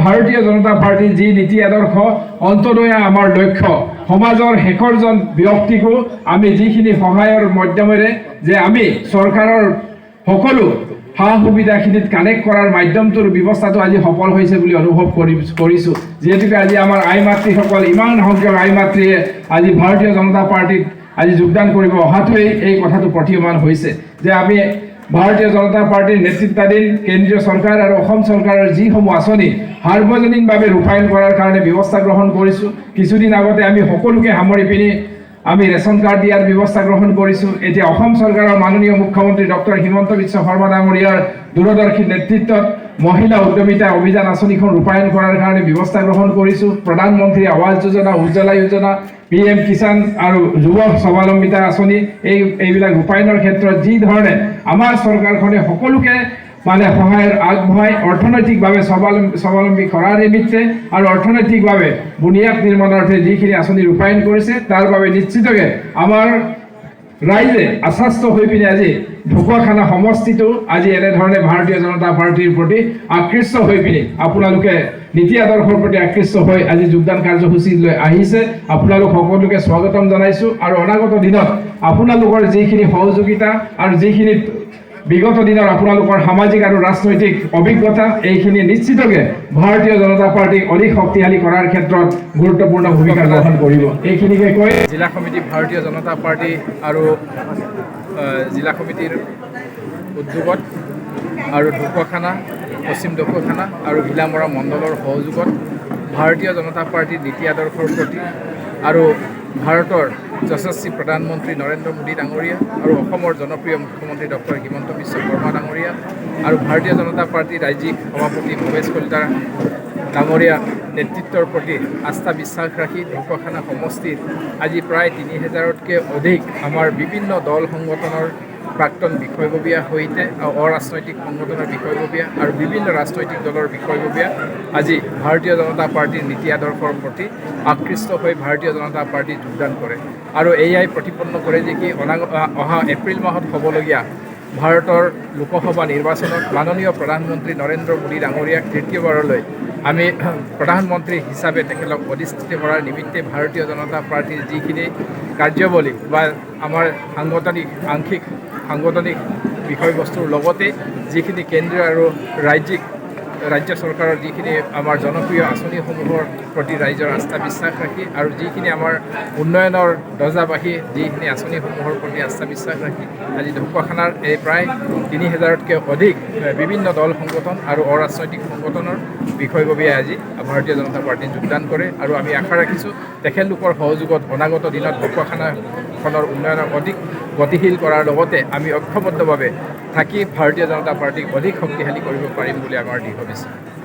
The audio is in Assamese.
ভাৰতীয় জনতা পাৰ্টীৰ যি নীতি আদৰ্শ, অন্তোদয়া আমাৰ লক্ষ্য, সমাজৰ শেষৰজন ব্যক্তিকো আমি যিখিনি সহায়ৰ মাধ্যমেৰে যে আমি চৰকাৰৰ সকলো সা সুবিধাখিনিত কানেক্ট কৰাৰ মাধ্যমটোৰ ব্যৱস্থাটো আজি সফল হৈছে বুলি অনুভৱ কৰিছোঁ। যিহেতুকে আজি আমাৰ আই মাতৃসকল, ইমান সংখ্যক আই মাতৃয়ে আজি ভাৰতীয় জনতা পাৰ্টীত আজি যোগদান কৰিব অহাটোৱেই এই কথাটো প্ৰতীয়মান হৈছে যে আমি ভাৰতীয় জনতা পাৰ্টীৰ নেতৃত্বাধীন কেন্দ্ৰীয় চৰকাৰ আৰু অসম চৰকাৰৰ যিসমূহ আঁচনি সাৰ্বজনীনভাৱে ৰূপায়ণ কৰাৰ কাৰণে ব্যৱস্থা গ্ৰহণ কৰিছোঁ। কিছুদিন আগতে আমি সকলোকে সামৰি পিনি আমি ৰেচন কাৰ্ড দিয়াৰ ব্যৱস্থা গ্ৰহণ কৰিছোঁ। এতিয়া অসম চৰকাৰৰ মাননীয় মুখ্যমন্ত্ৰী ডক্টৰ হিমন্ত বিশ্ব শৰ্মা ডাঙৰীয়াৰ দূৰদৰ্শী নেতৃত্বত মহিলা উদ্যমিতা অভিযান আঁচনিখন ৰূপায়ণ কৰাৰ কাৰণে ব্যৱস্থা গ্ৰহণ কৰিছোঁ। প্ৰধানমন্ত্ৰী আৱাস যোজনা, উজ্জ্বলা যোজনা, পিএম কিষাণ আৰু যুৱ স্বাৱলম্বিতা আঁচনি, এইবিলাক ৰূপায়ণৰ ক্ষেত্ৰত যি ধৰণে আমাৰ চৰকাৰখনে সকলোকে মানে সহায়ৰ আগবঢ়াই অৰ্থনৈতিকভাৱে স্বাৱলম্বী কৰাৰ নিমিত্তে আৰু অৰ্থনৈতিকভাৱে বুনিয়াদ নিৰ্মাণাৰ্থে যিখিনি আঁচনি ৰূপায়ণ কৰিছে, তাৰ বাবে নিশ্চিতকে আমাৰ ৰাইজে আশ্বস্ত হৈ পিনে আজি ঢকুৱাখানা সমষ্টিটো আজি এনেধৰণে ভাৰতীয় জনতা পাৰ্টীৰ প্ৰতি আকৃষ্ট হৈ পিনি, আপোনালোকে নীতি আদৰ্শৰ প্ৰতি আকৃষ্ট হৈ আজি যোগদান কাৰ্যসূচী লৈ আহিছে। আপোনালোক সকলোকে স্বাগতম জনাইছোঁ আৰু অনাগত দিনত আপোনালোকৰ যিখিনি সহযোগিতা আৰু যিখিনি বিগত দিনৰ আপোনালোকৰ সামাজিক আৰু ৰাজনৈতিক অভিজ্ঞতা, এইখিনি নিশ্চিতকে ভাৰতীয় জনতা পাৰ্টীক অধিক শক্তিশালী কৰাৰ ক্ষেত্ৰত গুৰুত্বপূৰ্ণ ভূমিকা গ্ৰহণ কৰিব। এইখিনিকে কৈ জিলা সমিতি ভাৰতীয় জনতা পাৰ্টী আৰু জিলা সমিতিৰ উদ্যোগত আৰু ঢকুৱাখানা, পশ্চিম ঢকুৱাখানা আৰু ঘিলামৰা মণ্ডলৰ সহযোগত ভাৰতীয় জনতা পাৰ্টীৰ নীতি আদৰ্শৰ প্ৰতি আৰু ভাৰতৰ যশস্বী প্ৰধানমন্ত্ৰী নৰেন্দ্ৰ মোদী ডাঙৰীয়া আৰু অসমৰ জনপ্ৰিয় মুখ্যমন্ত্ৰী ডক্টৰ হিমন্ত বিশ্ব শৰ্মা ডাঙৰীয়া আৰু ভাৰতীয় জনতা পাৰ্টীৰ ৰাজ্যিক সভাপতি ভৱেশ কলিতা ডাঙৰীয়া নেতৃত্বৰ প্ৰতি আস্থা বিশ্বাস ৰাখি ঢকুৱাখানা সমষ্টিৰ আজি প্ৰায় 3000তকৈ অধিক আমাৰ বিভিন্ন দল সংগঠনৰ প্ৰাক্তন বিষয়ববীয়া সৈতে আৰু অৰাজনৈতিক সংগঠনৰ বিষয়ববীয়া আৰু বিভিন্ন ৰাজনৈতিক দলৰ বিষয়ববীয়া আজি ভাৰতীয় জনতা পাৰ্টীৰ নীতি আদৰ্শৰ প্ৰতি আকৃষ্ট হৈ ভাৰতীয় জনতা পাৰ্টীত যোগদান কৰে। আৰু এয়াই প্ৰতিপন্ন কৰে যে কি অহা এপ্ৰিল মাহত হ'বলগীয়া ভাৰতৰ লোকসভা নিৰ্বাচনত মাননীয় প্ৰধানমন্ত্ৰী নৰেন্দ্ৰ মোদী ডাঙৰীয়াক তৃতীয়বাৰলৈ আমি প্ৰধানমন্ত্ৰী হিচাপে তেখেতক অধিষ্ঠিত কৰাৰ নিমিত্তে ভাৰতীয় জনতা পাৰ্টীৰ যিখিনি কাৰ্যাৱলী বা আমাৰ সাংগঠনিক, আংশিক সাংগঠনিক বিষয়বস্তুৰ লগতে যিখিনি কেন্দ্ৰীয় আৰু ৰাজ্য চৰকাৰৰ যিখিনি আমাৰ জনপ্ৰিয় আঁচনিসমূহৰ প্ৰতি ৰাইজৰ আস্থা বিশ্বাস ৰাখি আৰু যিখিনি আমাৰ উন্নয়নৰ ধ্বজাবাহী যিখিনি আঁচনিসমূহৰ প্ৰতি আস্থা বিশ্বাস ৰাখি আজি ঢকুৱাখানাৰ এই প্ৰায় 3000তকৈ অধিক বিভিন্ন দল সংগঠন আৰু অৰাজনৈতিক সংগঠনৰ বিষয়ববীয়াই আজি ভাৰতীয় জনতা পাৰ্টীত যোগদান কৰে। আৰু আমি আশা ৰাখিছোঁ, তেখেতলোকৰ সহযোগত অনাগত দিনত ঢকুৱাখানাখনৰ উন্নয়নক অধিক গতিশীল কৰাৰ লগতে আমি ঐক্যবদ্ধভাৱে থাকি ভাৰতীয় জনতা পাৰ্টীক অধিক শক্তিশালী কৰিব পাৰিম বুলি আমাৰ দৃঢ় বিশ্বাস।